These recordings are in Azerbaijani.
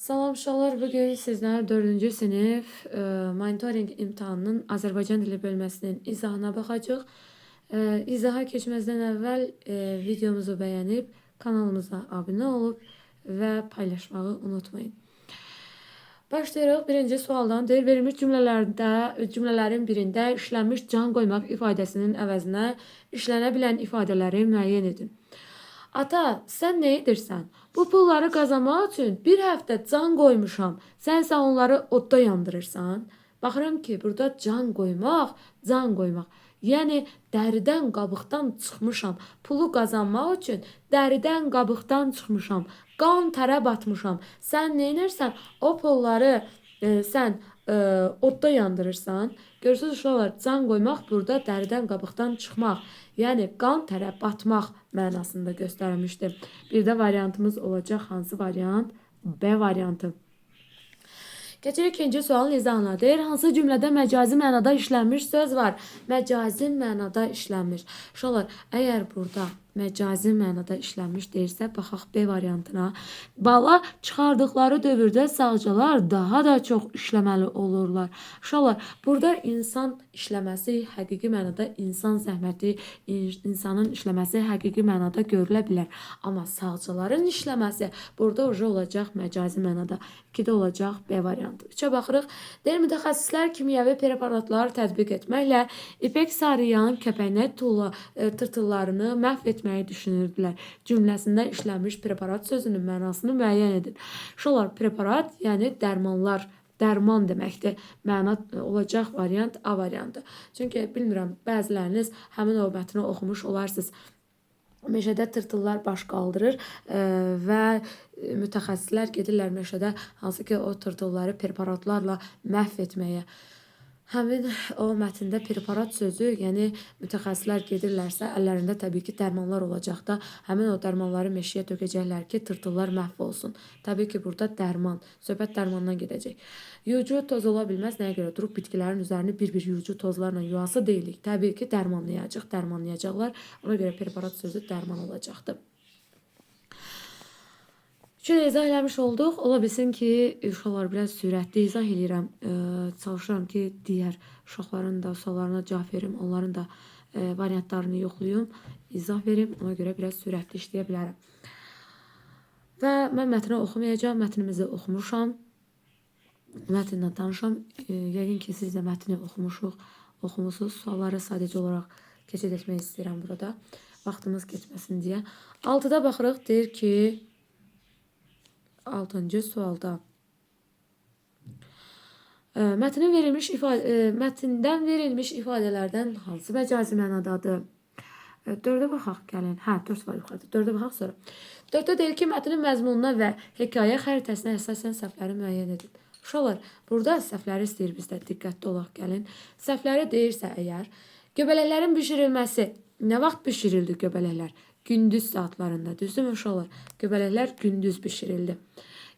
Salam uşaqlar, bu gün sizlərə 4-cü sinif monitorinq imtahanının Azərbaycan dili bölməsinin izahına baxacağıq. İzaha keçməzdən əvvəl videomuzu bəyənib, kanalımıza abunə olub və paylaşmağı unutmayın. Başlayırıq birinci sualdan. Deyir, verilmiş cümlələrin birində işlənmiş can qoymaq ifadəsinin əvəzinə işlənə bilən ifadələri müəyyən edin. Ata, sən nə edirsən? Bu pulları qazanmaq üçün bir həftə can qoymuşam. Sənsə onları odda yandırırsan. Baxıram ki, burada can qoymaq, can qoymaq. Yəni dəridən, qabıqdan çıxmışam. Pulu qazanmaq üçün dəridən, qabıqdan çıxmışam. Qan tərə batmışam. Sən nə edirsən? O pulları sən odda yandırırsan. Görürsünüz uşaqlar, can qoymaq burada dəridən, qabıqdan çıxmaq. Yəni qan tərə batmaq mənasında göstərilmişdir. Bir də variantımız olacaq. Hansı variant? B variantı. Keçirik ikinci sualın izahına. Deyir, hansı cümlədə məcazi mənada işlənmiş söz var? Məcazi mənada işlənmiş. Uşaqlar, əgər burada məcazi mənada işlənmiş deyirsə, baxaq B variantına. Bala çıxardıqları dövrdə sağcalar daha da çox işləməli olurlar. Uşaqlar, burada insan işləməsi həqiqi mənada insan zəhməti, insanın işləməsi həqiqi mənada görülə bilər. Amma sağcaların işləməsi burada uca olacaq məcazi mənada. 2-də olacaq B variantı. 3-ə baxırıq. Deyir, mütəxəssislər kimyəvi preparatlar tətbiq etməklə ipək sarıyan kəpənək tırtıllarını məhv etməyi düşünürdülər. Cümləsində işlənmiş preparat sözünün mənasını müəyyən edin. Uşaqlar, preparat, yəni dərmanlar, dərman deməkdir. Məna olacaq variant A variantı. Çünki bilmirəm, bəziləriniz həmin o mətni oxumuş olarsınız. Meşədə tırtıllar baş qaldırır və mütəxəssislər gedirlər meşədə hansı ki o tırtılları preparatlarla məhv etməyə. Həmin o mətndə preparat sözü, yəni mütəxəssislər gedirlərsə, əllərində təbii ki dərmanlar olacaq da, həmin o dərmanları meşəyə tökəcəklər ki, tırtıllar məhv olsun. Təbii ki, burada dərman, söhbət dərmandan gedəcək. Yuyucu toz ola bilməz, nəyə görə? Durub bitkilərin üzərini bir-bir yuyucu tozlarla yuası deyilik. Təbii ki, dərmanlayacaq, dərmanlayacaqlar. Ona görə preparat sözü dərman olacaqdır. Üçü də izah eləmiş olduq. Ola bilsin ki, uşaqlar biraz sürətli izah eləyirəm. Çalışıram ki, digər uşaqların da suallarına cavab verim, onların da variantlarını yoxlayım, izah verim. Ona görə biraz sürətli işləyə bilərəm. Və mən mətni oxumayacağam. Mətnimizi oxumuşam. Mətnlə tanışam. Yəqin ki, siz də mətni oxumusunuz. Sualları sadəcə olaraq keçid etmək istəyirəm burada. Vaxtımız keçməsin deyə. 6-da baxırıq. Deyir ki, 6-cı sualda mətnin verilmiş mətndən verilmiş ifadələrdən hansı məcazi mənadadır? 4-ə baxaq gəlin. Hə, 4 var yuxarıda. 4-ə baxaq sonra. 4-də deyir ki, mətnin məzmununa və hekayə xəritəsinə əsasən səhvləri müəyyən edin. Uşaqlar, burada səhvləri istəyir bizdə. Diqqətli olaq gəlin. Səhvləri deyirsə əgər, göbələklərin bişirilməsi, nə vaxt bişirildi göbələklər? Gündüz saatlarında, düzdürmü uşaqlar? Göbələklər gündüz bişirildi.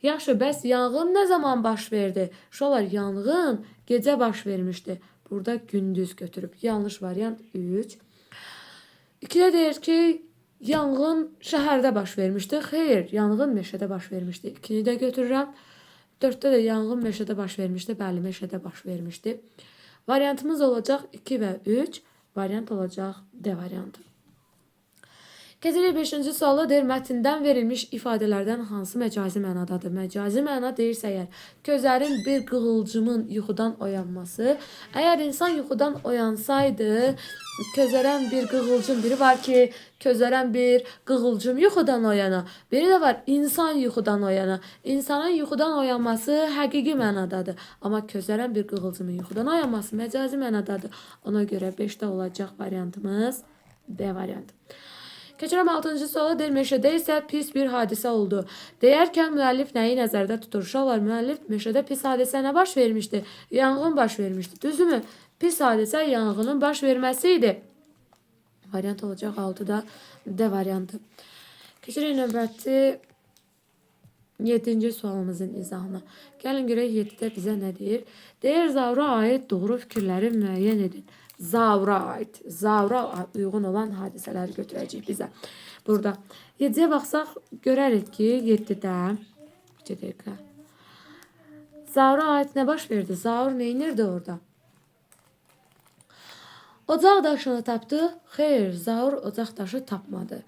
Yaxşı, bəs yanğın nə zaman baş verdi? Uşaqlar, yanğın gecə baş vermişdi. Burada gündüz götürüb. Yanlış variant 3. 2-də deyir ki, yanğın şəhərdə baş vermişdi. Xeyr, yanğın meşədə baş vermişdi. 2-ni də götürürəm. 4-də də yanğın meşədə baş vermişdi. Bəli, meşədə baş vermişdi. Variantımız olacaq 2 və 3. Variant olacaq D variantı. Keçirik 5-ci suala. Deyir, mətndən verilmiş ifadələrdən hansı məcazi mənadadır? Məcazi məna deyirsə əgər, közərin bir qığılcımın yuxudan oyanması. Əgər insan yuxudan oyansaydı, közərən bir qığılcım, biri var ki, közərən bir qığılcım yuxudan oyana. Biri də var, insan yuxudan oyana. İnsanın yuxudan oyanması həqiqi mənadadır. Amma közərən bir qığılcımın yuxudan oyanması məcazi mənadadır. Ona görə 5-də olacaq variantımız B variantı. Keçirəm 6-cı suala. Deyir, meşədə isə pis bir hadisə oldu. Deyərkən müəllif nəyi nəzərdə tutur? Uşaqlar, müəllif meşədə pis hadisə nə baş vermişdi? Yanğın baş vermişdi. Düzdürmü? Pis hadisə yanğının baş verməsi idi. Variant olacaq 6-da D variantı. Keçirik növbəti 7-ci sualımızın izahına. Gəlin görək 7-də bizə nə deyir? Deyir, Zaura aid doğru fikirləri müəyyən edin. Zaura aid, Zaura uyğun olan hadisələri götürəcək bizə. Burada 7-yə baxsaq görərik ki, 7-də, bir dəqiqə. Zaura aid nə baş verdi? Zaur nə edirdi orada? Ocaq daşını tapdı. Xeyr, Zaur ocaq daşı tapmadı.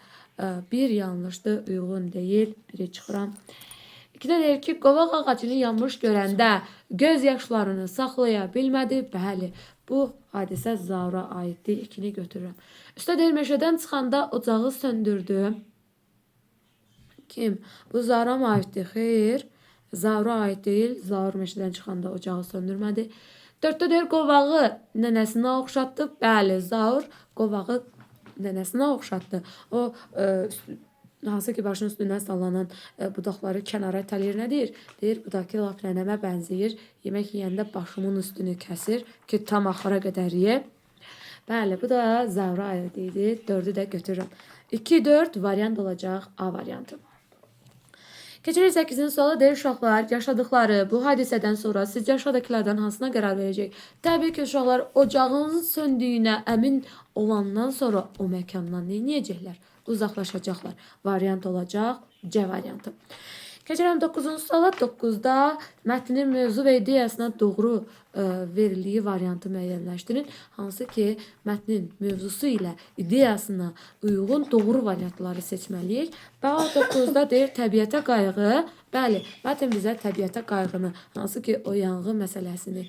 Bir yanlışdır, uyğun deyil. Biri çıxıram. 2-də deyir ki, qovaq ağacını yanmış görəndə göz yaşlarını saxlaya bilmədi. Bəli, bu hadisə Zaura aiddir. 2-ni götürürəm. Üstə deyir, meşədən çıxanda ocağı söndürdü. Kim? Bu Zaura mı aiddir? Xeyr, Zaura aid deyil. Zaur meşədən çıxanda ocağı söndürmədi. 4-də deyir, qovağı nənəsinə oxşatdı. Bəli, Zaur qovağı nənəsinə oxşatdı. O, hansı ki, başının üstündən sallanan budaqları kənara itələyir. Nə deyir? Deyir, bu da ki, lap nənəmə bənzəyir. Yemək yeyəndə başımın üstünü kəsir ki, tam axıra qədər ye. Bəli, bu da Zaura aid idi. 4-ü də götürürəm. 2, 4 variant olacaq A variantı. Keçirik 8-ci suala. Deyir, uşaqlar, yaşadıkları bu hadisədən sonra sizcə aşağıdakılardan hansına qərar verəcək? Təbii ki, uşaqlar ocağın söndüyünə əmin olandan sonra o məkandan nə edəcəklər? Uzaqlaşacaqlar. Variant olacaq C variantı. Keçirəm 9-cu suala. 9-da mətnin mövzu və ideyasına doğru verildiyi variantı müəyyənləşdirin. Hansı ki, mətnin mövzusu ilə ideyasına uyğun doğru variantları seçməliyik. Bax, 9-da deyir, təbiətə qayğı. Bəli, mətn bizə təbiətə qayğını, hansı ki, o yanğın məsələsini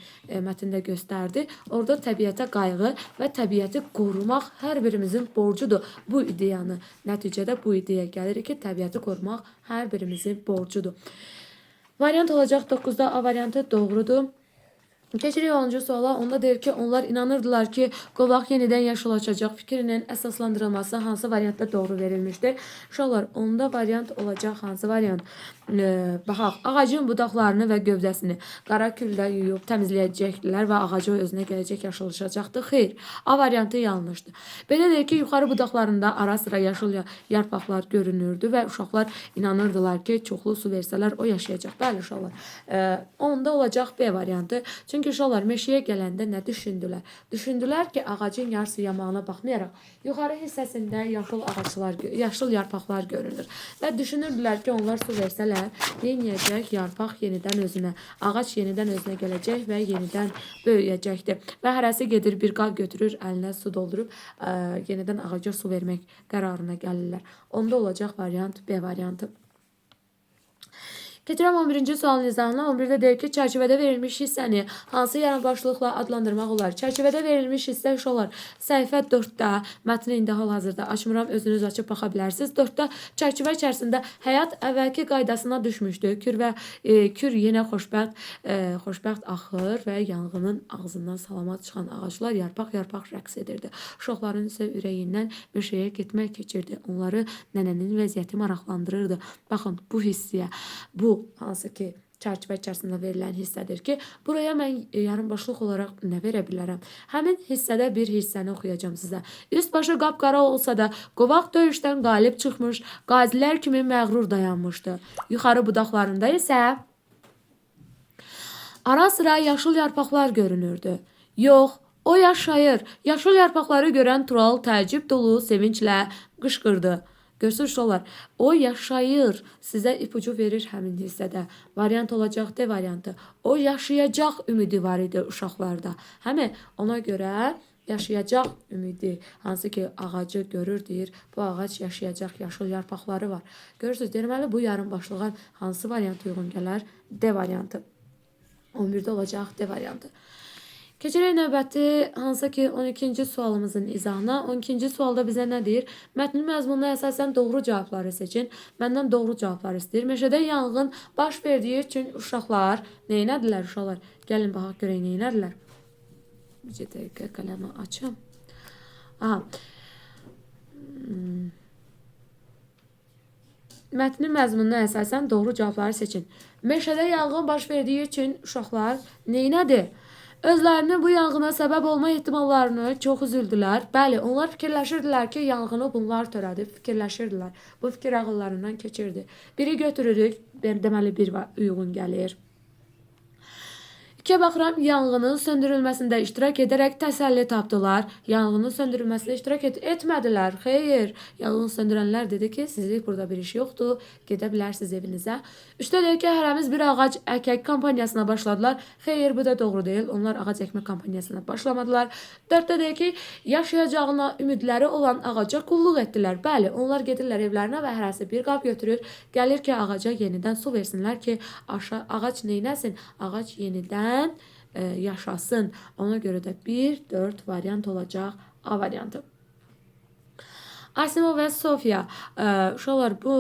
mətndə göstərdi. Orada təbiətə qayğı və təbiəti qorumaq hər birimizin borcudur. Bu ideyanı, nəticədə bu ideya gəlir ki, təbiəti qorumaq hər birimizin borcudur. Variant olacaq 9-da A variantı doğrudur. Keçirik 10-cu suala. Onda deyir ki, onlar inanırdılar ki, qovaq yenidən yaşıllaşacaq fikrinin əsaslandırılması hansı variantda doğru verilmişdir? Uşaqlar, onda variant olacaq hansı variant? Baxaq, ağacın budaqlarını və gövdəsini qara küldə yuyub təmizləyəcəkdilər və ağacı özünə gələcək yaşıllaşacaqdır. Xeyr, A variantı yanlışdır. Belə deyir ki, yuxarı budaqlarında ara-sıra yaşıl yarpaqlar görünürdü və uşaqlar inanırdılar ki, çoxlu su versələr o yaşayacaq. Bəli, uşaqlar, onda olacaq B variantı. Çünki uşaqlar meşəyə gələndə nə düşündülər? Düşündülər ki, ağacın yarısı yamağına baxmayaraq yuxarı hissəsində yaşıl ağaclar, yaşıl yarpaqlar görünür. Və düşünürdülər ki, onlar su versələr, neyniyəcək? Yarpaq yenidən özünə, ağac yenidən özünə gələcək və yenidən böyüyəcəkdir. Və hərəsi gedir bir qab götürür, əlinə su doldurub yenidən ağaca su vermək qərarına gəlirlər. Onda olacaq variant B variantı. Keçirəm 11-ci sualın izahına. 11-də deyir ki, çərçivədə verilmiş hissəni hansı yarımbaşlıqla adlandırmaq olar? Çərçivədə verilmiş hissə uşaqlar, səhifə 4-də, mətni indi hal-hazırda açmıram, özünüz açıb baxa bilərsiniz. 4-də çərçivə içərisində həyat əvvəlki qaydasına düşmüşdü. Kür və kür yenə xoşbəxt axır və yanğının ağzından salamat çıxan ağaclar yarpaq-yarpaq rəqs edirdi. Uşaqların isə ürəyindən meşəyə getmək keçirdi. Onları nənənin vəziyyəti maraqlandırırdı. Baxın, bu hissiyə, bu hansı ki çərçivə içərisində verilən hissədir ki, buraya mən yarımbaşlıq olaraq nə verə bilərəm? Həmin hissədə bir hissəni oxuyacağam sizə. Üst başı qapqara olsa da qovaq döyüşdən qalib çıxmış, qazilər kimi məğrur dayanmışdı. Yuxarı budaqlarında isə ara sıra yaşıl yarpaqlar görünürdü. Yox, o yaşayır. Yaşıl yarpaqları görən Tural təəccüb dolu sevinclə qışqırdı. Görsün uşaqlar, o yaşayır. Sizə ipucu verir həmin hissədə. Variant olacaq D variantı. O yaşayacaq ümidi var idi uşaqlarda. Həmi ona görə yaşayacaq ümidi, hansı ki ağacı görür, deyir, bu ağac yaşayacaq, yaşıl yarpaqları var. Görürsünüz, deməli bu yarımbaşlığa hansı variant uyğun gələr? D variantı. 11-də olacaq D variantı. Keçirik növbəti hansı ki 12-ci sualımızın izahına. 12-ci sualda bizə nə deyir? Mətnin məzmununa əsasən doğru cavabları seçin. Məndən doğru cavabları istəyir. Meşədə yanğın baş verdiyi üçün uşaqlar nə elədilər uşaqlar? Gəlin baxaq görək nə elədilər. Bir dəqiqə qələmi açım. Aha. Mətnin məzmununa əsasən doğru cavabları seçin. Meşədə yanğın baş verdiyi üçün uşaqlar nə elədi? Özlərinin bu yanğına səbəb olma ehtimallarını çox üzüldülər. Bəli, onlar fikirləşirdilər ki, yanğını bunlar törədib, fikirləşirdilər. Bu fikir ağıllarından keçirdi. Biri götürürük, deməli bir uyğun gəlir. 2-yə baxıram, yanğının söndürülməsində iştirak edərək təsəlli tapdılar. Yanğının söndürülməsində iştirak etmədilər. Xeyr, yanğını söndürənlər dedi ki, sizlik burada bir iş yoxdur, gedə bilərsiniz evinizə. 3-də deyir ki, hərəmiz bir ağac əkək kampaniyasına başladılar. Xeyr, bu da doğru deyil. Onlar ağac əkmə kampaniyasına başlamadılar. 4-də deyir ki, yaşayacağına ümidləri olan ağaca qulluq etdilər. Bəli, onlar gedirlər evlərinə və hərəsi bir qab götürür. Gəlir ki, ağaca yenidən su versinlər ki, ağac neynəsin? Ağac yenidən yaşasın. Ona görə də 1, 4 variant olacaq A variantı. Asimov və Sofiya. Uşaqlar, bu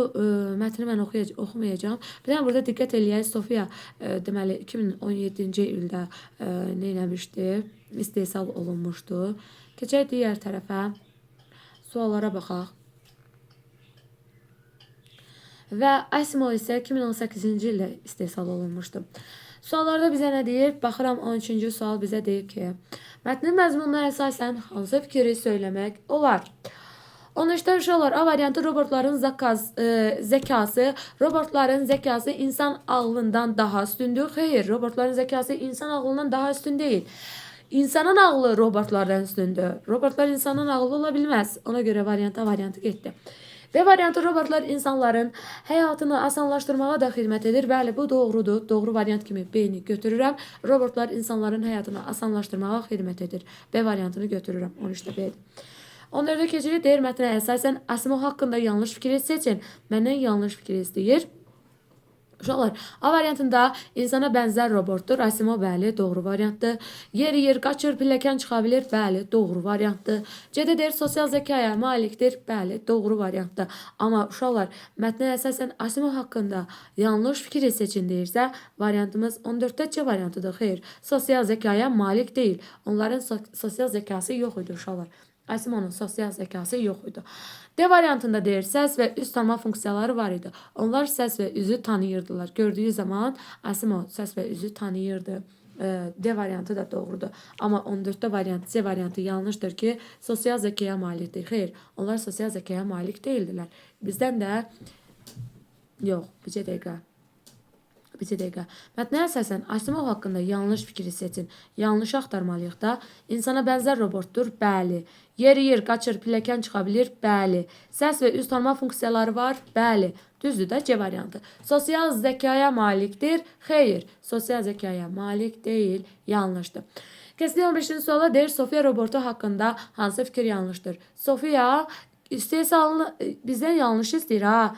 mətni mən oxumayacağam. Bir dənə burada diqqət eləyək. Sofiya deməli 2017-ci ildə nə eləmişdi? İstehsal olunmuşdu. Keçək digər tərəfə. Suallara baxaq. Və Asimov isə 2018-ci ildə istehsal olunmuşdu. Suallarda bizə nə deyir? Baxıram 13-cü sual bizə deyir ki, mətnin məzmununa əsasən hansı fikri söyləmək olar? 13-də uşaqlar, A variantı robotların zəkası, robotların zəkası insan ağlından daha üstündür. Xeyr, robotların zəkası insan ağlından daha üstün deyil. İnsanın ağlı robotlardan üstündür. Robotlar insanın ağlı ola bilməz. Ona görə variant A variantı getdi. B variantı robotlar insanların həyatını asanlaşdırmağa da xidmət edir. Bəli, bu doğrudur. Doğru variant kimi B-ni götürürəm. Robotlar insanların həyatını asanlaşdırmağa xidmət edir. B variantını götürürəm. 13-də B-dir. 14-də keçirik. Deyir mətnə əsasən Asimov haqqında yanlış fikri seçin. Məndən yanlış fikri istəyir. Uşaqlar, A variantında insana bənzər robotdur. Asimov, bəli, doğru variantdır. Yer, qaçır, pilləkən çıxa bilir. Bəli, doğru variantdır. C-də deyir, sosial zəkaya malikdir. Bəli, doğru variantdır. Amma uşaqlar, mətnə əsasən Asimov haqqında yanlış fikri seçin deyirsə, variantımız 14-də C variantıdır. Xeyr, sosial zəkaya malik deyil. Onların sosial zəkası yox idi uşaqlar. Asimovun sosial zəkası yox idi. D variantında deyir, səs və üz tanıma funksiyaları var idi. Onlar səs və üzü tanıyırdılar. Gördüyü zaman Asimov səs və üzü tanıyırdı. D variantı da doğrudur. Amma 14-də variant C variantı yanlışdır ki, sosial zəkaya malikdir. Xeyr, onlar sosial zəkaya malik deyildilər. Bizdən də yox, bircə dəqiqə. Bircə dəqiqə. Mətnə əsasən Asimov haqqında yanlış fikri seçin. Yanlış axtarmalıyıq da. İnsana bənzər robotdur. Bəli. Yer, qaçır, pilləkən çıxa bilir. Bəli. Səs və üz tanıma funksiyaları var. Bəli. Düzdür də C variantı. Sosial zəkaya malikdir. Xeyr. Sosial zəkaya malik deyil. Yanlışdır. Keçdik 15-ci suala. Deyir, Sofiya robotu haqqında hansı fikir yanlışdır? Sofiya istehsalını bizdən yanlış istəyir ha.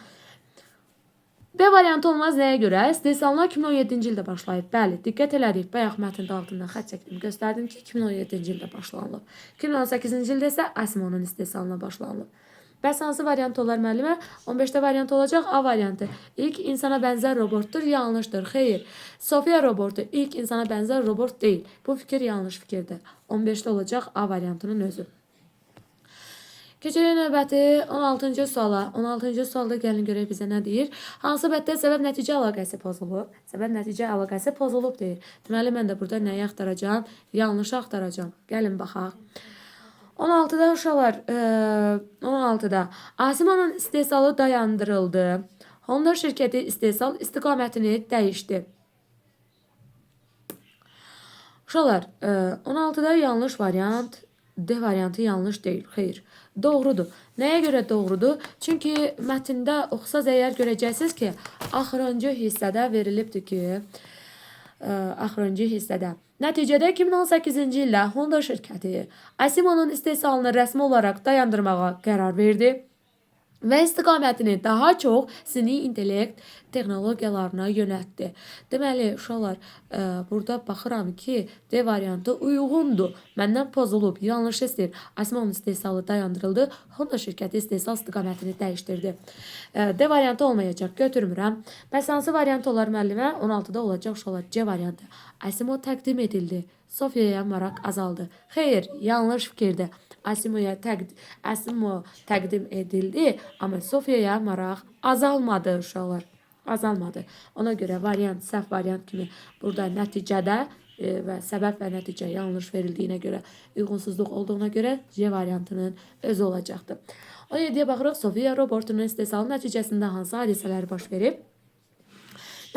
B variantı olmaz nəyə görə? İstehsalına 2017-ci ildə başlayıb. Bəli, diqqət elədik. Bayaq mətndə altından xətt çəkdim. Göstərdim ki, 2017-ci ildə başlanılıb. 2018-ci ildə isə Asimovun istehsalına başlanılıb. Bəs hansı variant olar müəllimə? 15-də variant olacaq A variantı. İlk insana bənzər robotdur, yanlışdır. Xeyr. Sofiya robotu ilk insana bənzər robot deyil. Bu fikir yanlış fikirdir. 15-də olacaq A variantının özü. Keçirik növbəti 16-cı suala. 16-cı sualda gəlin görək bizə nə deyir. Hansı bəddə səbəb-nəticə əlaqəsi pozulub? Səbəb-nəticə əlaqəsi pozulub deyir. Deməli, mən də burada nəyi axtaracağam? Yanlışı axtaracağam. Gəlin baxaq. 16-da uşaqlar, 16-da Asimovun istehsalı dayandırıldı. Honda şirkəti istehsal istiqamətini dəyişdi. Uşaqlar, 16-da yanlış variant, D variantı yanlış deyil. Xeyr, doğrudur. Nəyə görə doğrudur? Çünki mətndə oxusaz əgər görəcəksiniz ki, axırıncı hissədə verilibdir ki, axırıncı hissədə. Nəticədə 2018-ci ildə Honda şirkəti Asimovun istehsalını rəsmi olaraq dayandırmağa qərar verdi və istiqamətini daha çox süni intellekt texnologiyalarına yönəltdi. Deməli, uşaqlar, burada baxıram ki, D variantı uyğundur. Məndən pozulub, yanlış istəyir. Asimovun istehsalı dayandırıldı. Honda şirkəti istehsal istiqamətini dəyişdirdi. D variantı olmayacaq, götürmürəm. Bəs hansı variant olar müəllimə? 16-da olacaq uşaqlar, C variantı. Asimov təqdim edildi. Sofiyaya maraq azaldı. Xeyr, yanlış fikirdir. Asimov təqdim edildi, amma Sofiyaya maraq azalmadı uşaqlar. Azalmadı. Ona görə variant, səhv variant kimi burada nəticədə və səbəb və nəticə yanlış verildiyinə görə, uyğunsuzluq olduğuna görə C variantının özü olacaqdır. 17-yə baxırıq. Sofiya robotunun istehsalı nəticəsində hansı hadisələr baş verib?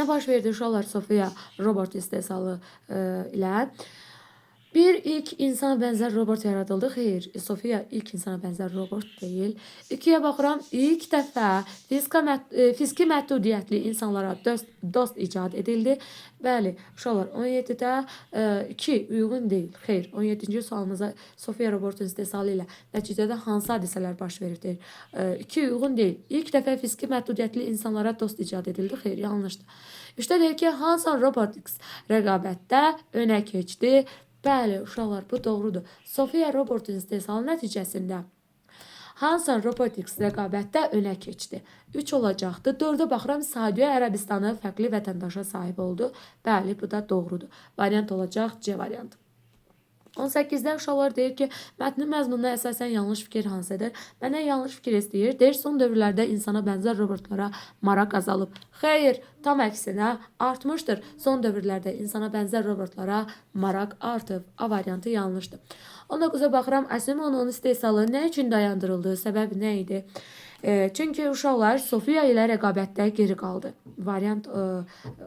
Nə baş verdi uşaqlar Sofiya robot istehsalı ilə? Bir ilk insana bənzər robot yaradıldı. Xeyr, Sofiya ilk insana bənzər robot deyil. 2-yə baxıram, ilk dəfə fiziki məhdudiyyətli insanlara dost icad edildi. Bəli, uşaqlar 17-də 2 uyğun deyil. Xeyr, 17-ci sualımıza Sofiya robotun istehsalı ilə nəticədə hansı hadisələr baş verir deyir. 2 uyğun deyil. İlk dəfə fiziki məhdudiyyətli insanlara dost icad edildi. Xeyr, yanlışdır. 3-də deyir ki, Hanson Robotics rəqabətdə önə keçdi. Bəli, uşaqlar, bu doğrudur. Sofiya robotun istehsalı nəticəsində Hanson Robotics rəqabətdə önə keçdi. 3 olacaqdı. 4-ə baxıram, Səudiyyə Ərəbistanı fərqli vətəndaşa sahib oldu. Bəli, bu da doğrudur. Variant olacaq C variantı. 18-də uşaqlar deyir ki, mətnin məzmununa əsasən yanlış fikir hansıdır? Məndən yanlış fikir istəyir. Deyir, son dövrlərdə insana bənzər robotlara maraq azalıb. Xeyr, tam əksinə artmışdır. Son dövrlərdə insana bənzər robotlara maraq artıb. A variantı yanlışdır. 19-a baxıram, Asimovun istehsalı nə üçün dayandırıldı? Səbəb nə idi? Çünki uşaqlar Sofiya ilə rəqabətdə geri qaldı. Variant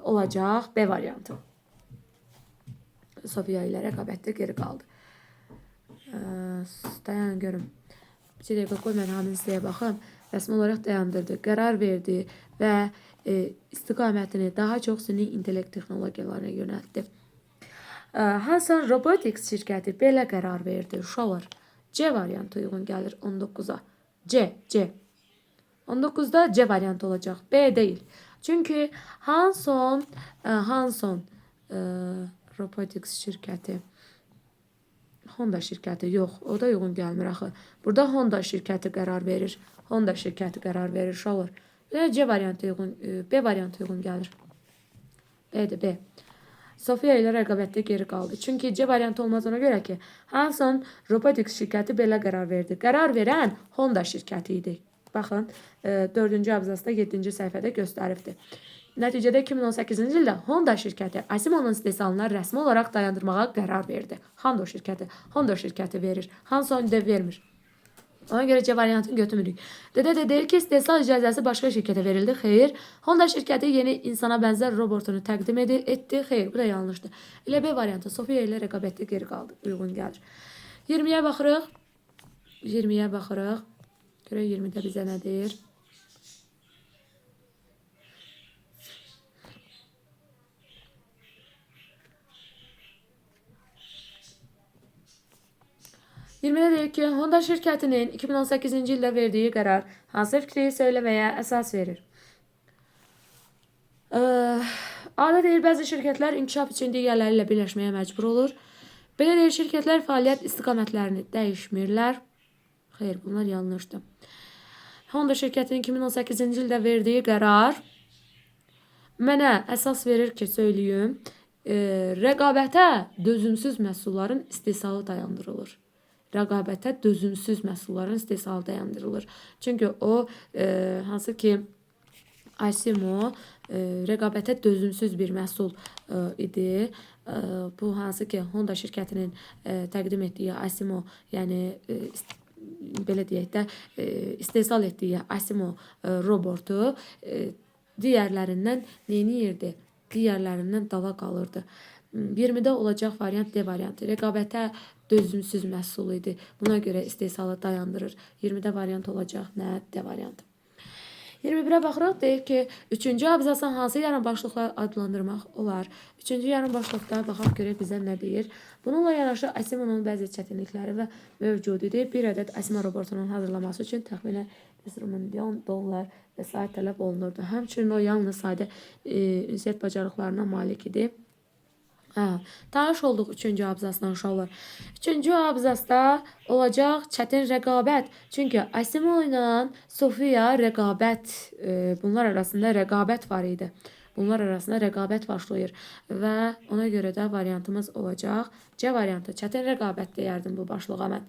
olacaq B variantı. Sofiya ilə rəqabətdə geri qaldı. Dayanın görüm. Bir dəqiqə qoy mən həmin hissəyə baxım. Rəsmi olaraq dayandırdı, qərar verdi və istiqamətini daha çox süni intellekt texnologiyalarına yönəltdi. Hanson Robotics şirkəti belə qərar verdi. Uşaqlar, C variantı uyğun gəlir 19-a. C, C. 19-da C variantı olacaq. B deyil. Çünki Hanson Robotics şirkəti, Honda şirkəti, yox, o da uyğun gəlmir axı. Burada Honda şirkəti qərar verir. Honda şirkəti qərar verir, uşaqlar. C variantı uyğun, B variantı uyğun gəlir. B-dir, B. Sofiya ilə rəqabətdə geri qaldı. Çünki C variantı olmaz ona görə ki, Hanson Robotics şirkəti belə qərar verdi. Qərar verən Honda şirkəti idi. Baxın, 4-cü abzasda 7-ci səhifədə göstəribdir. Nəticədə 2018-ci ildə Honda şirkəti Asimovun istehsalını rəsmi olaraq dayandırmağa qərar verdi. Honda şirkəti verir. Hanson də vermir. Ona görə C variantını götürmürük. D-də də deyir ki, istehsal icazəsi başqa şirkətə verildi. Xeyr. Honda şirkəti yeni insana bənzər robotunu təqdim etdi. Xeyr, bu da yanlışdır. Elə B variantı Sofiya ilə rəqabətdə geri qaldı. Uyğun gəlir. 20-yə baxırıq. 20-yə baxırıq. Görək 20-də bizə nə deyir? 20-də deyir ki, Honda şirkətinin 2018-ci ildə verdiyi qərar hansı fikri söyləməyə əsas verir? A-da deyir, bəzi şirkətlər inkişaf üçün digərləri ilə birləşməyə məcbur olur. B-də deyir, şirkətlər fəaliyyət istiqamətlərini dəyişmirlər. Xeyr, bunlar yanlışdır. Honda şirkətinin 2018-ci ildə verdiyi qərar mənə əsas verir ki, söyləyim, rəqabətə dözümsüz məhsulların istehsalı dayandırılır. Rəqabətə dözümsüz məhsulların istehsalı dayandırılır. Çünki o, hansı ki, Asimo rəqabətə dözümsüz bir məhsul idi. Bu, hansı ki, Honda şirkətinin təqdim etdiyi Asimo, yəni, belə deyək də, istehsal etdiyi Asimo robotu digərlərindən neyniyirdi? Digərlərindən dala qalırdı. 20-də olacaq variant D variantı. Rəqabətə dözümsüz məhsul idi. Buna görə istehsalı dayandırır. 20-də variant olacaq nə? D variantı. 21-ə baxırıq. Deyir ki, 3-cü abzasın hansı yarım başlıqla adlandırmaq olar? 3-cü yarım başlıqda baxaq görək bizə nə deyir. Bununla yanaşı Asimovun bəzi çətinlikləri və mövcud idi. Bir ədəd Asimo robotunun hazırlaması üçün təxminən $1 milyon vəsait tələb olunurdu. Həmçinin o yalnız sadə ünsiyyət bacarıqlarına malik idi. Hə, tanış olduq 3-cü abzasdan uşaqlar. 3-cü abzasda olacaq çətin rəqabət. Çünki Asimo ilə Sofiya rəqabət, bunlar arasında rəqabət var idi. Bunlar arasında rəqabət başlayır və ona görə də variantımız olacaq C variantı. Çətin rəqabət deyərdim bu başlığa mən.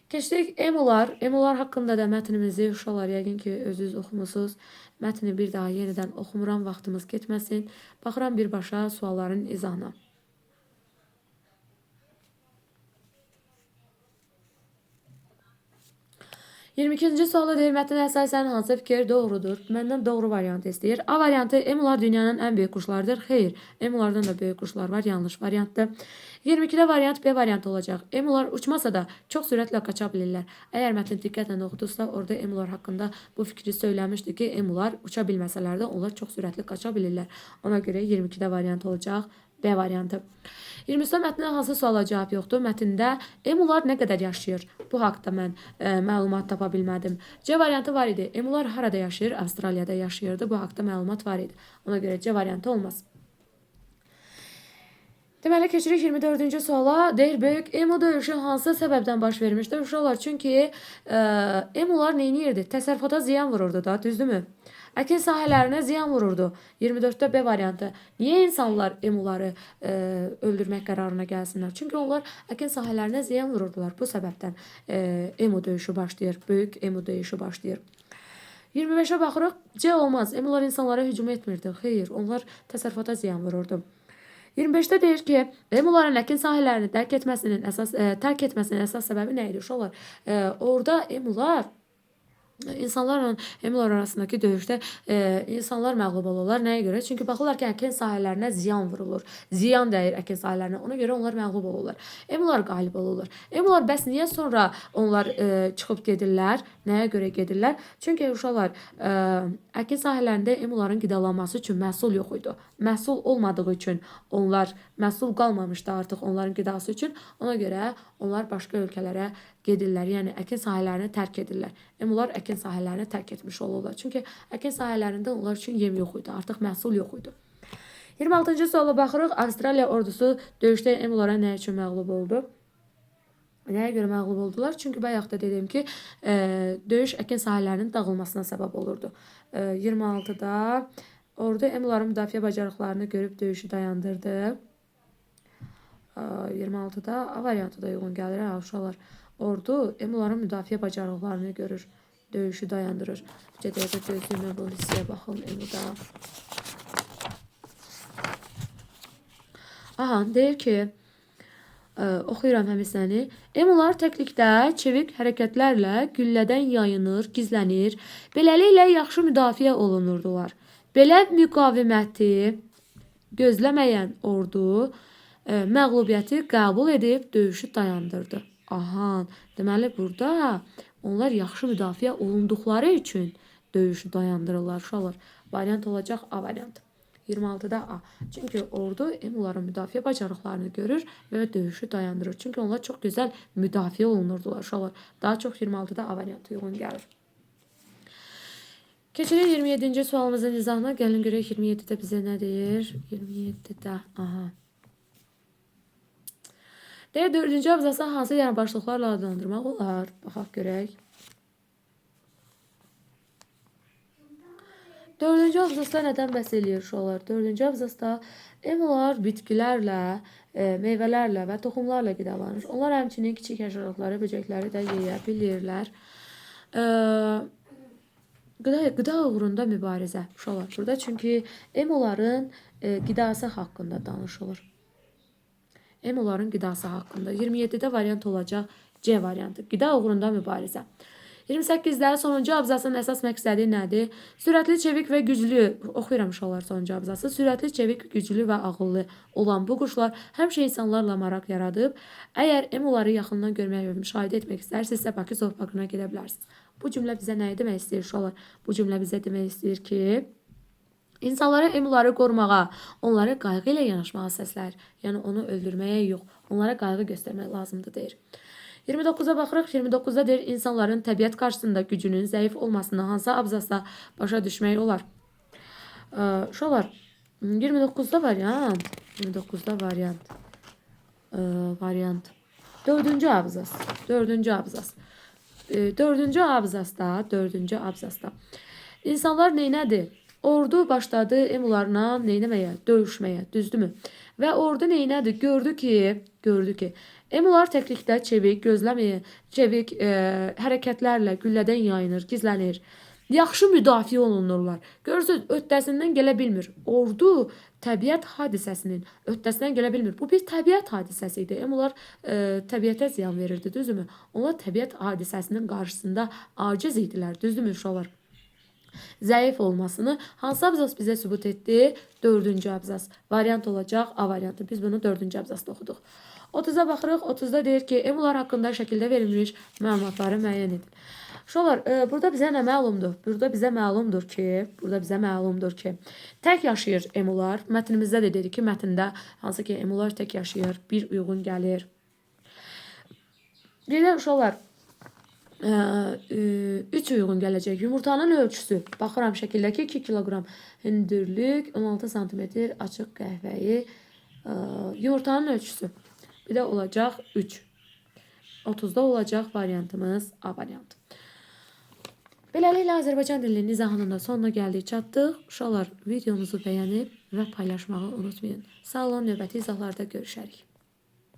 Keçdik emular. Emular haqqında da mətnimizi uşaqlar yəqin ki, özünüz oxumusunuz. Mətni bir daha yenidən oxumuram, vaxtımız getməsin. Baxıram birbaşa sualların izahına. 22-ci sualda deyir, mətnə əsasən hansı fikir doğrudur? Məndən doğru variantı istəyir. A variantı, emular dünyanın ən böyük quşlarıdır. Xeyr, emulardan da böyük quşlar var. Yanlış variantdır. 22-də variant B variantı olacaq. Emular uçmasa da çox sürətlə qaça bilirlər. Əgər mətni diqqətlə oxuduzsa, orada emular haqqında bu fikri söyləmişdi ki, emular uça bilməsələr də onlar çox sürətli qaça bilirlər. Ona görə 22-də variant olacaq B variantı. 23-də mətndə hansı suala cavab yoxdur? Mətndə emular nə qədər yaşayır? Bu haqda mən məlumat tapa bilmədim. C variantı var idi. Emular harada yaşayır? Avstraliyada yaşayırdı. Bu haqda məlumat var idi. Ona görə C variantı olmaz. Deməli, keçirik 24-cü suala. Deyir, böyük emu döyüşü hansı səbəbdən baş vermişdi? Uşaqlar, çünki emular nə edirdi? Təsərrüfata ziyan vururdu da, düzdürmü? Əkin sahələrinə ziyan vururdu. 24-də B variantı. Niyə insanlar emuları öldürmək qərarına gəlsinlər? Çünki onlar əkin sahələrinə ziyan vururdular. Bu səbəbdən emu döyüşü başlayır. Böyük emu döyüşü başlayır. 25-ə baxırıq. C olmaz. Emular insanlara hücum etmirdi. Xeyr, onlar təsərrüfata ziyan vururdu. 25-də deyir ki, emuların əkin sahələrini tərk etməsinin əsas səbəbi nə idi? Uşaqlar, orada emular insanlarla emular arasındakı döyüşdə insanlar məğlub olurlar. Nəyə görə? Çünki baxırlar ki, əkin sahələrinə ziyan vurulur. Ziyan dəyir əkin sahələrinə. Ona görə onlar məğlub olurlar. Emular qalib olurlar. Emular bəs niyə sonra onlar çıxıb gedirlər? Nəyə görə gedirlər? Çünki uşaqlar, əkin sahələrində emuların qidalanması üçün məhsul yox idi. Məhsul olmadığı üçün onlar, məhsul qalmamışdı artıq onların qidası üçün. Ona görə onlar başqa ölkələrə gedirlər. Yəni əkin sahələrini tərk edirlər. Emular əkin sahələrini tərk etmiş olurlar. Çünki əkin sahələrində onlar üçün yem yox idi. Artıq məhsul yox idi. 26-cı suala baxırıq. Avstraliya ordusu döyüşdə emulara nə üçün məğlub oldu? Nəyə görə məğlub oldular? Çünki bayaq da dedim ki, döyüş əkin sahələrinin dağılmasına səbəb olurdu. 26-da ordu emuların müdafiə bacarıqlarını görüb döyüşü dayandırdı. 26-da A variantı da uyğun gəlir. Hə, uşaqlar, ordu emuların müdafiə bacarıqlarını görür, döyüşü dayandırır. Bir dəqiqə gözləyim, bu hissəyə baxım emuda. Aha, deyir ki, oxuyuram həm hissəni. Emular təklikdə çevik hərəkətlərlə güllədən yayınır, gizlənir. Beləliklə yaxşı müdafiə olunurdular. Belə müqaviməti gözləməyən ordu məğlubiyyəti qəbul edib döyüşü dayandırdı. Aha, deməli burada onlar yaxşı müdafiə olunduqları üçün döyüşü dayandırırlar. Uşaqlar, variant olacaq A variantı. 26-da A. Çünki ordu emuların müdafiə bacarıqlarını görür və döyüşü dayandırır. Çünki onlar çox gözəl müdafiə olunurdular uşaqlar. Daha çox 26-da A variantı uyğun gəlir. Keçirik 27-ci sualımızın izahına. Gəlin görək 27-də bizə nə deyir? 27-də, aha. Deyir, 4-cü abzası hansı yarıbaşlıqlarla adlandırmaq olar? Baxaq görək. 4-cü abzasda nədən bəhs eləyir uşaqlar? 4-cü abzasda emular bitkilərlə, meyvələrlə və toxumlarla qidalanır. Onlar həmçinin kiçik həşəratları, böcəkləri də yeyə bilirlər. Qıda uğrunda mübarizə uşaqlar burada. Çünki emuların qidası haqqında danışılır. Emuların qidası haqqında. 27-də variant olacaq C variantı. Qida uğrunda mübarizə. 28-də sonuncu abzasının əsas məqsədi nədir? Sürətli, çevik və güclü, oxuyuram uşaqlar sonuncu abzası. Sürətli, çevik, güclü və ağıllı olan bu quşlar həmişə insanlarla maraq yaradıb. Əgər emuları yaxından görmək və müşahidə etmək istərsinizsə, Bakı zooparkına gedə bilərsiniz. Bu cümlə bizə nə demək istəyir uşaqlar? Bu cümlə bizə demək istəyir ki, insanlara emuları qorumağa, onlara qayğı ilə yanaşmağa səsləyir. Yəni onu öldürməyə yox, onlara qayğı göstərmək lazımdır deyir. 29-a baxırıq. 29-da deyir, insanların təbiət qarşısında gücünün zəif olmasını hansı abzasda başa düşmək olar? Uşaqlar, 29-da variant. 29-da variant. Variant. 4-cü abzas. 4-cü abzas. 4-cü abzasda, 4-cü abzasda. İnsanlar neynədir? Ordu başladı emularla neynəməyə? Döyüşməyə, düzdürmü? Və ordu neynədir? Gördü ki, emular təklikdə çevik, gözləməyə, çevik hərəkətlərlə güllədən yayınır, gizlənir. Yaxşı müdafiə olunurlar. Görürsünüz, öhdəsindən gələ bilmir. Ordu təbiət hadisəsinin öhdəsindən gələ bilmir. Bu bir təbiət hadisəsi idi. Emular təbiətə ziyan verirdi, düzdürmü? Onlar təbiət hadisəsinin qarşısında aciz idilər, düzdürmü uşaqlar? Zəif olmasını hansı abzas bizə sübut etdi? 4-cü abzas. Variant olacaq A variantı. Biz bunu 4-cü abzasda oxuduq. 30-a baxırıq. 30-da deyir ki, emular haqqında şəkildə verilmiş məlumatları müəyyən edin. Uşaqlar, burada bizə nə məlumdur? Burada bizə məlumdur ki, tək yaşayır emular. Mətnimizdə də dedik ki, mətndə hansı ki emular tək yaşayır, bir uyğun gəlir. Bir də uşaqlar, 3 uyğun gələcək. Yumurtanın ölçüsü, baxıram şəkildəki 2 kiloqram hündürlük, 16 sm açıq qəhvəyi. Yumurtanın ölçüsü bir də olacaq 3. 30-da olacaq variantımız A variantı. Beləliklə Azərbaycan dilinin izahının da sonuna gəldik, çatdıq. Uşaqlar, videomuzu bəyənib və paylaşmağı unutmayın. Sağ olun, növbəti izahlarda görüşərik.